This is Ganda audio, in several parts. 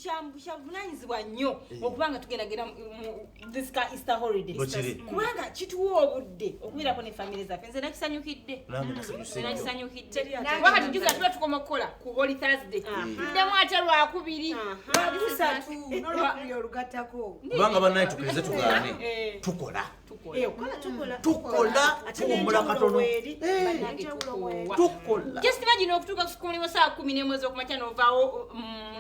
Kyabuvunanyizibwa nnyo okuba nga tugendagenda mu this ka Easter holiday, Bwekiri. kubanga kituwa obudde okubeerako ne famire zaffe. Nze nakisanyukidde. Nange nasanyuse Nze nnyo. nakisanyukidde, kuba kati jjuza tuba tukoma okukola ku Holy Thursday, tuddemu ate Lwakubiri. Lwakusatu n'Olwokubiri olugattako. Kubanga bannaye, tukirize tugaane, tukola. Tukola. Okukola tukola. Tukola, Ate tuwummula n'enjawulo katono. weeri. Bannange, N'enjawulo tukoowa. weeri. Tukola. Just imagine okutuuka ku mulimu saa 11 ez'okumakya n'ovaawo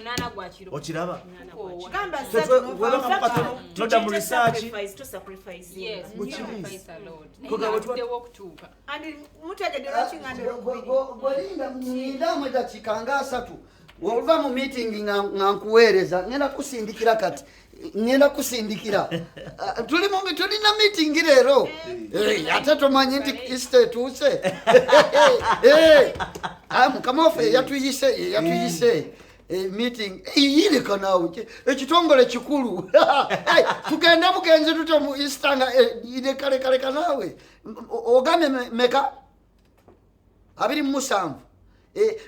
8 gwa kiro. Okiraba? Tukoowa. Gamba Tetwe- ssatu n'ovaawo. Webaka katono, nodda mu research. Sacrifice, to sacrifice. Yes, Bwekiri. sacrifice a lot. Naye Kugamba nga tuddewo okutuuka. And mutegedde lwaki ngambye Olwokubiri? Gwelinda, nindamu eddakiika nga 30. Oluva mu meeting nga nkuweereza, ngenda kusindikira kati, ngenda kusindikira. Ah, tulina meeting leero. Ate tomanyi nti Easter etuuse? Ah, mukama waffe yatuyise meeting yireka naawe. Ekitongole kikulu. Hey, tugende bugenzi tutyo mu Easter nga lekalekaleka naawe. Ogambye meka? 27.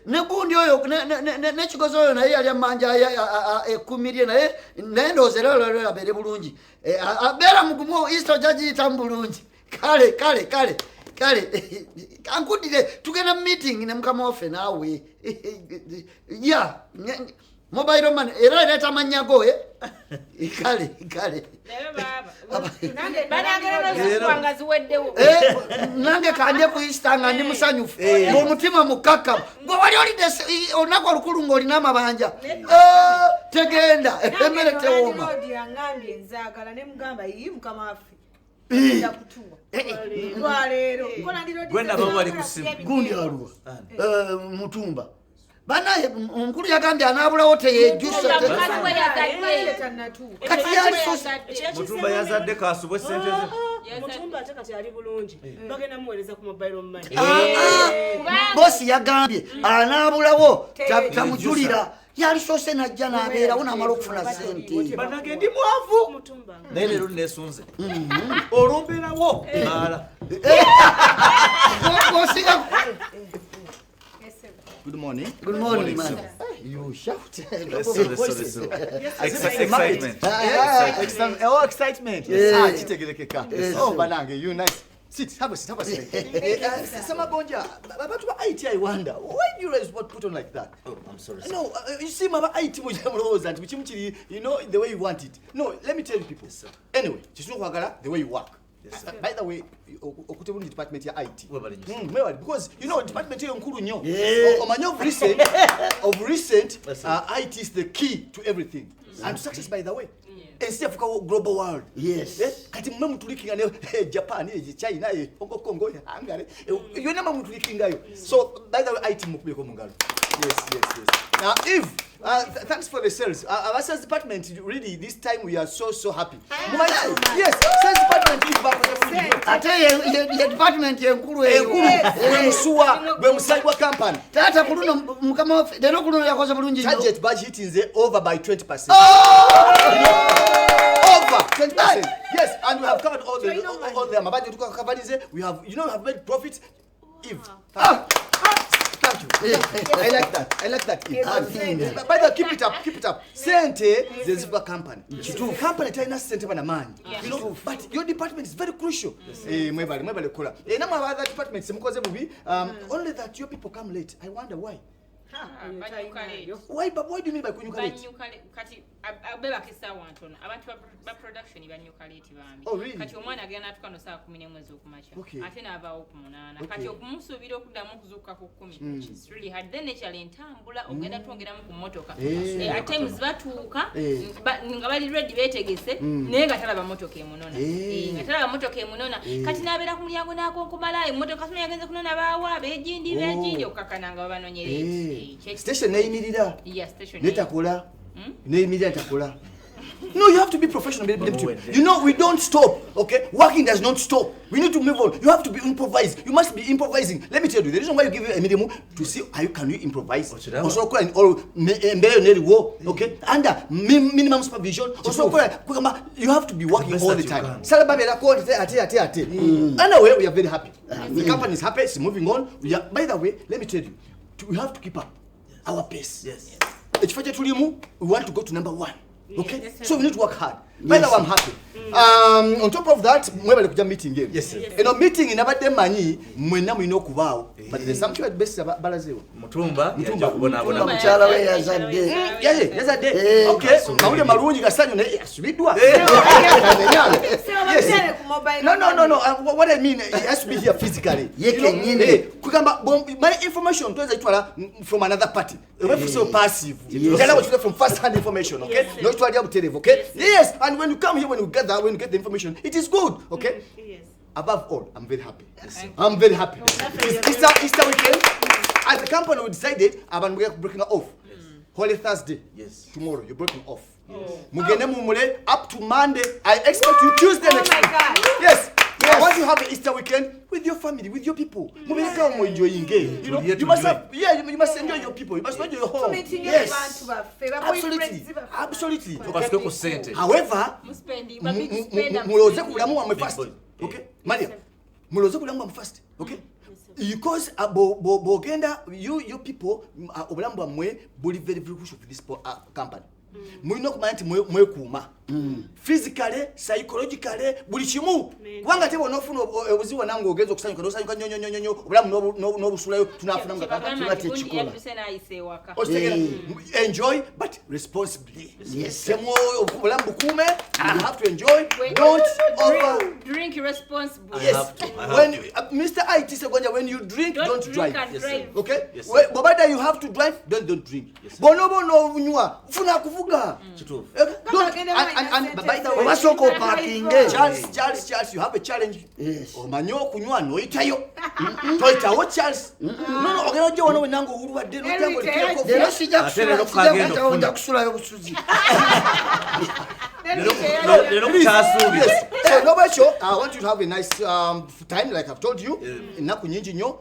Ne gundi oyo n'ekigozi oyo naye yali amanja 10 lye, naye ndowooza era olwo abeere bulungi. Beera mugumu, Easter ojja giyitamu bulungi. Kale kankuddire, tugenda mu meeting ne mukama waffe naawe. Ya mobile money era ereeta amannya go, eh? Kale. Leero baaba. Nange Banange, leero Leero. zikuba nga ziweddewo. Nange kandye ku Easter nga ndi musanyufu ng'omutima mukkakkamu. Gwe wali olidde olunaku olukulu ng'olina amabanja. Tegenda emmere tewooma. Landlord yaŋŋambye nzaagala ne mugamba, "Iyi, mukama waffe agenda kutuwa lwaleero." Ko landlord Gwe nabo bali ku ssimu. Gundi aluwa? Mutumba banaye omukulu yagambye anaabulawo teyejjusa. Mukazi we yazadde. Tannatuuka. Kati yali Mutumba yazadde, kasubwe sente ze. Mutumba ate kati ali bulungi, bagenda muweereza ku mobile money. Kubanga Bosi yagambye anaabulawo tamujulira, yalisoose najja n'abeerawo n'amala okufuna sente. Bannange, ndi mwavu. Mutumba. Naye leero nesunze olumbeerawo maala. Osinga. Good morning. Good morning, man. Morning. You shout. Leso, leso. Excitement. Oh, excitement. Yeah. Ah, kitegerekeka. Yes. Oh, banange, you nice. Sit, have a seat, have a seat. Samagonja, abantu ba IT, I wonder, why do you guys what put on like that? Oh, I'm sorry, sir. No, you see, maba IT mujja mulowooza nti bukimu kiri, the way you want it. No, let me tell you people. Yes, sir. Anyway, kisinga okwagala the way you work. Yes, sir. By the way, okute bulungi department ya IT. Webale nnyo, sir. Mwebale, because department eyo nkulu nnyo. Yeah. Omanyi of recent, Yes, sir. IT is the key to everything. And to success, by the way. Ensi yafuka global world. Yes. Kati mmwe mutulikinga ne Japan, China, Hong Kong, Hungary, yonna mwe mutulikingayo. So by the way, IT mukubireko mu ngalo. Yes. Now if thanks for the sales. Our sales department, really, this time we are so so happy. Yes, sales department is back. Ate ye department yenkulu eyo. Enkulu, gwe musuwa, gwe musayi gwa company. Taata, ku luno mukama waffe leero ku luno yakoze bulungi nnyo. Target bagihitinze over by 20%. Over 20%. Yes, and we have covered all the amabajja tukakavalize. We have you know we have made profits. Eve. Ah! Thank you. I like that. I like that. Eve. Yes. By the way, keep it up. Keep it up. Sente zeziva company. Company talina sente bana maanyi. But your department is very crucial. Mwebale, mwebale kukola. Namwe aba other departments mukoze bubi. Only that your people come late. I wonder why. Banyuka late. Why, but why do you mean by kunyuka late? Banyuka kati bebaka essaawa ntono. Abantu ba production banyuka late bambi. Oh, really? Kati omwana agenda natuka no saa 11 ez'okumakya, ate n'avaawo ku 8. Kati okumusuubira okuddamu okuzuukuka ku 10, it's really hard. Then nekyalo entambula ogenda twongeramu ku mmotoka. At times batuuka nga bali ready, beetegese, naye nga talaba motoka emunona. Nga talaba motoka emunona. Kati n'abeera ku mulyango n'akonkomala emmotoka sima yagenze kunona baawa beegindi beegindi okukakana nga babanonye late. Station neyimirira. Yeah, station. Netakola. Neyimirira, netakola. No, you have to be professional. Bamuwedde. We don't stop, okay? Working does not stop. We need to move on. You have to be improvised. You must be improvising. Let me tell you, the reason why you give you a minimum to see how you can you improvise. Okiraba? Osobola okukola in all embeera yonna eriwo, okay? Under minimum supervision. Osobola okukola kugamba you have to be working The best all the that you time. can. Sala babeerako ate ate ate ate. Anyway, we are very happy. The company is happy. It's moving on. We are, by the way, let me tell you, we have to keep up our pace. Ekifo kye tulimu, we want to go to number 1. Okay? Yes, so we need to work hard. By the way, I'm happy. On top of that, mwebale kujja meeting eno. Yes, sir. Eno meeting nabadde mmanyi mwenna mulina okubaawo. But there's something at best balazeewo. Mutumba yajja kubonaabona. Mukyala we yazadde. Yazadde. Okay, mawulire malungi gasanyu naye asubiddwa. Yes. No. What I mean, he has to be here physically. Kugamba my information toyinza kitwala from another party. Oba so passive. Njagala okitwale from first hand information, okay? N'okitwalira butereevu, okay? Yes, and when you come here, when you gather, when you get the information, it is good, okay? Yes. Above all, I'm very happy. I'm very happy. It's Easter weekend. As a company, we decided abantu we're breaking off. Holy Thursday. Yes. Tomorrow, you're breaking off. Mugende mumule up to Monday. I expect you Tuesday next week. Yes. Yes. I want you to have an Easter weekend with your family, with your people. Enjoying. You know, you must have, you must enjoy your people. You must enjoy your home. Yes. Absolutely. Absolutely. Okay. However, muloze kulamu wamwe first. Okay? Maria. Muloze kulamu wamwe first. Okay? Because bogenda you people obulamu bwamwe buli very very crucial for this company. Mulina okumanya nti mwekuuma physically, psychologically, buli kimu. Kubanga te bw'onoofuna obuzibu nange ogenza okusanyuka n'osanyuka nnyo nnyo nnyo obulamu n'obusulayo tunaafuna nga tuba tekikola. Enjoy but responsibly. Obulamu bukuume, you have to enjoy, don't over drink responsibly. Yes. When Mr. IT Segonja, when you drink, don't drive. Okay? Bw'obadde you have to drive, don't drink. Bw'onooba onoonywa, funa kuvuga. And by the way, Charles, you have a challenge. Yes. Omanyi okunywa n'oyitayo. Toyitawo Charles. No, ogenda ojja wano wenna ng'owulwadde n'otya ng'olikireko. Leero sijja kusulayo busuzi. Yes. So Nobwekyo, I want you to have a nice time, like I've told you. Ennaku nyingi nnyo.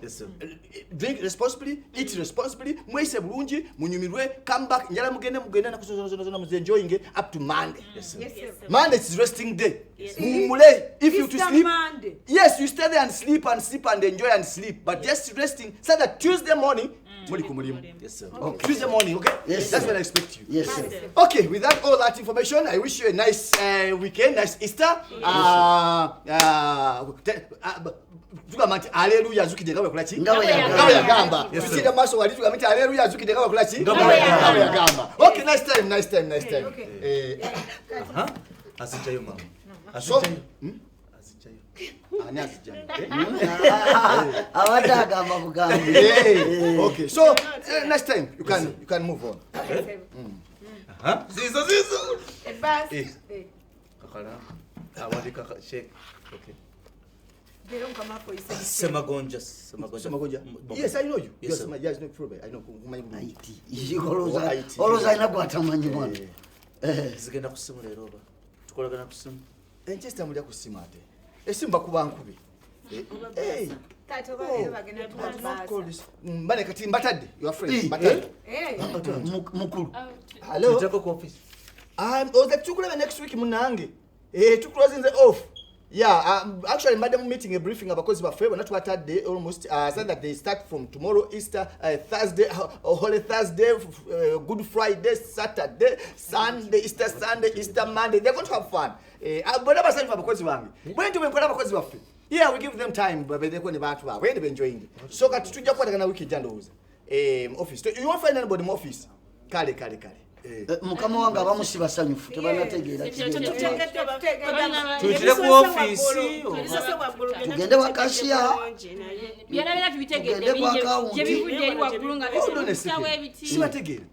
Drink responsibly, eat responsibly, mweyise bulungi, munyumirwe, come back, njala mugende ennaku zonna zonna zonna muzenjoyinge up to Monday. Yes, sir. Monday is resting day. Mumule, if you to sleep. Monday. Yes, you stay there and sleep and sleep and enjoy and sleep, but just resting so that Tuesday morning, Yes, sir. Okay. Tuesday morning, okay? Yes, that's sir. when I expect you. Yes, sir. Okay, with that, all that information, I wish you a nice weekend, nice Easter. Tugamba nti haleluya azukidde nga bwe yakola ki? Nga bwe yagamba. Nga bwe yagamba. Yes, sir. Tukiira maaso wali tugamba nti haleluya azukidde nga bwe yakola ki? Nga bwe yagamba. Nga bwe yagamba. Okay, nice time, nice time, nice time. Okay. Azijjayo mama. So, Azijjayo. Azijjayo. Ani azijjayo? Abadde agamba bugambi. Okay, so next time you can move on. Zizo zizo. Ebasi. Kakala. Awandika check. Okay. Semagonja. Semagonja. Yes, I know you. Yes, sir. Yes, no problem. I know. IT. Olowooza alina gw'atamanyi mwana. Zigenda ku ssimu leero oba? Tukolagana ku ssimu. Enchester mulya ku ssimu ate. Essimu bakuba nkubi. Mbane kati mbatadde. Your friend mbatadde. Mukulu. Hello. Tujjako ku office. Oza tukulaba next week munange. Tuclosing the off. Yeah, actually, madam meeting a briefing abakozi baffe bonna twatadde almost said that they start from tomorrow, Easter, Thursday, Holy Thursday, Good Friday, Saturday, Sunday, Easter Sunday, Easter Monday. They're going to have fun. Bonna basanyufu abakozi bange. Bwe nti bwe nkola abakozi baffe. Yeah, we give them time, but they're going to be enjoying. So kati tujja kukwatagana wiki ejja ndowooza. Office. You won't find anybody in office. Kale, kale, kale. Mukama wange abamu si basanyufu tebanategeera Tuyitire ku ofiisi. Tugende wa cashier. Byonna byonna tubitegedde gye bivudde eri waggulu nga bisawo ebiti. Sibategeera.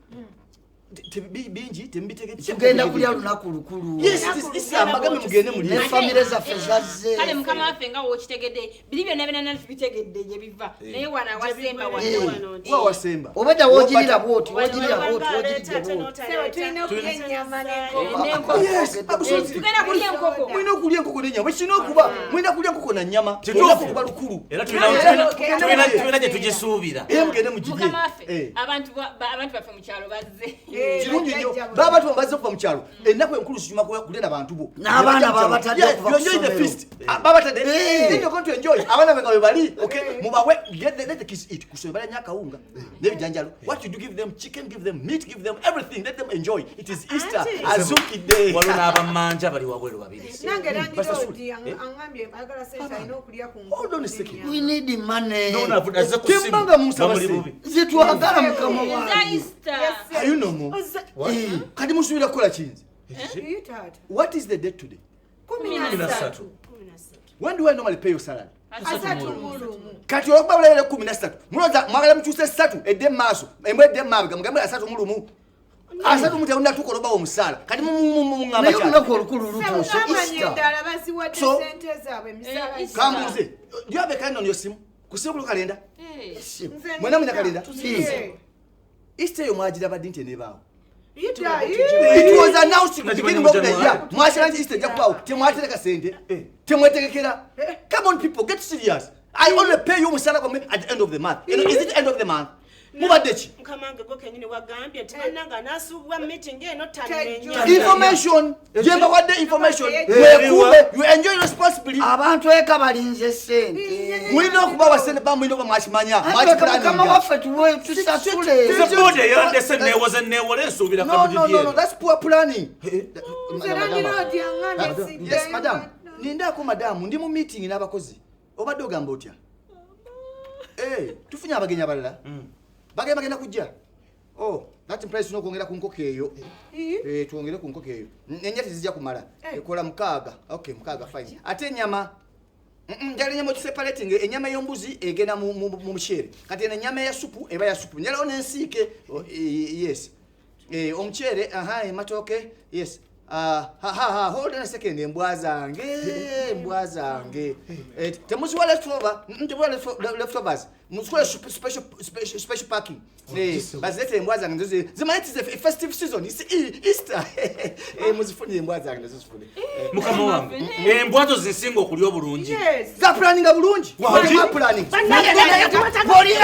Bingi temubitegedde. Tugenda kulya lunaku lukulu. Yes, Islam bagambe mugende mulye. Ne famire zaffe zazze. Kale mukama waffe nga w'okitegedde biri byonna byonna tubitegedde gye biva. Naye wano awasemba wano. Wa wasemba. Obadde woogirira bw'oti, woogirira bw'oti, woogirira bw'oti. Tulina okulya ennyama n'enkoko. Yes, absolutely. Tugenda kulya enkoko. Mulina okulya enkoko n'ennyama. Kirina okuba mulina kulya enkoko na nnyama. Kituufu. Kuba lukulu. Era tulina gye tugisuubira. Era mugende mugirye. Mukama waffe abantu baffe mu kyalo bazze. Kirungi nnyo. Baba bantu bazze okuva mu kyalo. Ennaku enkulu zijuma kulya n'abantu bo. N'abaana babatadde okuva ku You enjoy the ssomero. feast. Babatadde. Then you're going to enjoy. Abaana be nga bwe bali. Okay. Mubawe let the kids eat. Ku ssomero balya nnyo akawunga n'ebijanjalo. What you do, give them chicken, give them meat, give them everything. Let them enjoy. It is Easter. Azukidde. Waliwo n'abammanja bali wabweru babiri. Nange landiroodi aŋambye ayagala sente, alina okulya ku nkoko. Hold on a second. We need money. No, no, azze ku ssimu. Tembanga munsaba Bamuli ssente. bubi. Zitwagala mukama Eza wange. Easter. Are you normal? Kati musuubira kukola kinzi? Iyi taata. What is the date today? 13. When do I normally pay your salary? 31. Kati olwokuba bulayira 13, mulowooza mwagala mukyuse 3 edde mu maaso, embwa edde mumabega, mugambe 31, 30 temunatuuka olwobawa omusaala. Kati muŋŋamba Naye kyaki? olunaku olukulu lutuuse, Amanyi Easter. eddala baziwadde sente zaabwe, emisaala. Easter. Kambuuze, do you have a calendar on your simu? Ku simu kuliko kalenda? Eh. Nze Mwena mulina kalenda? Eh. Easter eyo mwagiraba ddi nti eneebaawo? Yita, It was announced at the beginning of the January. year. Mwakira nti Easter ejja kubaawo, temwatereka sente, temwetegekera. Come on people, get serious. I only pay you omusaala gwammwe at the end of the month. Is it end of the month? Mubadde ki? Mukamange gwe kenyini wagambye nti bannange anaasuubwa meeting eno Tejjula. tanenya. Information gyembawadde, information. Eh. Mwekuume, you enjoy responsibly. Abantu eka balinze sente. Mulina okubawa sente, ba mulina okuba mwakimanya. Ate mukama waffe tuwe tusasule. Nze boodi eyandese neewoze neewole nsuubira. No, no, no, no, that's poor planning. Nze landiroodi aŋambye siddayo. Yes madam, nindaako madamu, ndi mu meeting n'abakozi. Obadde ogamba otya? Eh, tufunye abagenyi abalala, bagenda kujja. Oh, that implies tulina okwongera ku nkoko eyo. Eh, twongere ku nkoko eyo. Ennya tezijja kumala, ekola 6. Okay, 6, fine. Ate ennyama, njagala ennyama okiseparating. Ennyama ey'ombuzi egenda mu muceere. Kati eno ennyama eya supu eba ya supu. Njalawo n'ensiike. Oh, yes. Eh, omuceere, aha, ematooke, yes. Ah, ha, ha, ha, hold on a second. Embwa zange, embwa zange. Eh, temuziwa leftover, temuziwa leftovers. Muzikole special packing. Eh, bazilete embwa zange nazo zimanyi it's a festive season. It's Easter. Eh, muzifune embwa zange nazo zifune. Eh, Mukama wange, embwa zo zinsinga okulya obulungi. Yes. Za planninga bulungi. Wangi? Za planning. Poliisi.